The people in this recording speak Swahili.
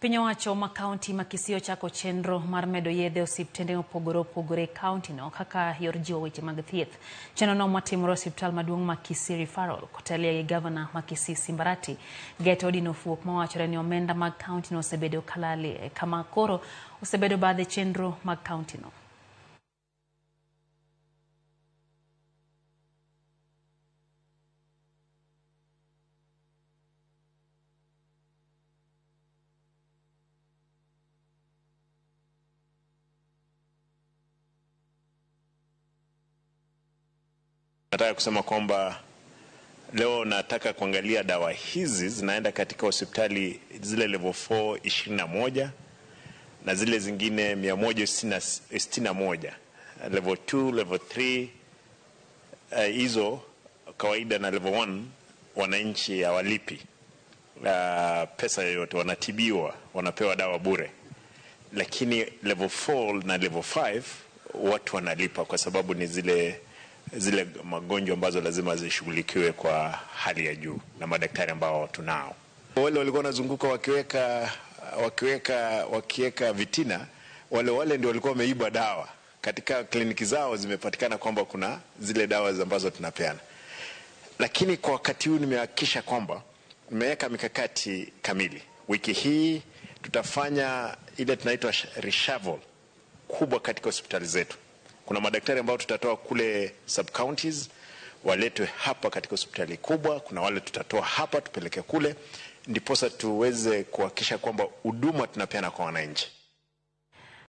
Piny owacho ma kaunti ma Kisii ochako chenro mar medo yedhe osiptende mopogore opogore e kaunti no kaka yor jiwo weche mag thieth. Chenro no matimore e osiptal maduong' ma Kisii Referral kotelie gi gavana ma Kisii Simba Arati geto odino fuok mawachore ni omenda mag kaunti no osebedo kalalie kama koro osebedo bathe chenro mag kaunti no. Nataka kusema kwamba leo nataka kuangalia dawa hizi zinaenda katika hospitali zile level 4 21 na zile zingine 161, level 2, level 3 hizo kawaida na level 1 wananchi hawalipi pesa yoyote, wanatibiwa, wanapewa dawa bure, lakini level 4 na level 5 watu wanalipa kwa sababu ni zile magonjwa ambazo lazima zishughulikiwe kwa hali ya juu na madaktari ambao tunao. Wale walikuwa wanazunguka wakiweka vitina, wale wale ndio walikuwa wameiba dawa katika kliniki zao, zimepatikana kwamba kuna zile dawa ambazo tunapeana. Lakini kwa wakati huu nimehakikisha kwamba nimeweka mikakati kamili. Wiki hii tutafanya ile tunaitwa reshuffle kubwa katika hospitali zetu. Kuna madaktari ambao tutatoa kule sub counties waletwe hapa katika hospitali kubwa, kuna wale tutatoa hapa tupeleke kule, ndiposa tuweze kuhakikisha kwamba huduma tunapeana kwa wananchi.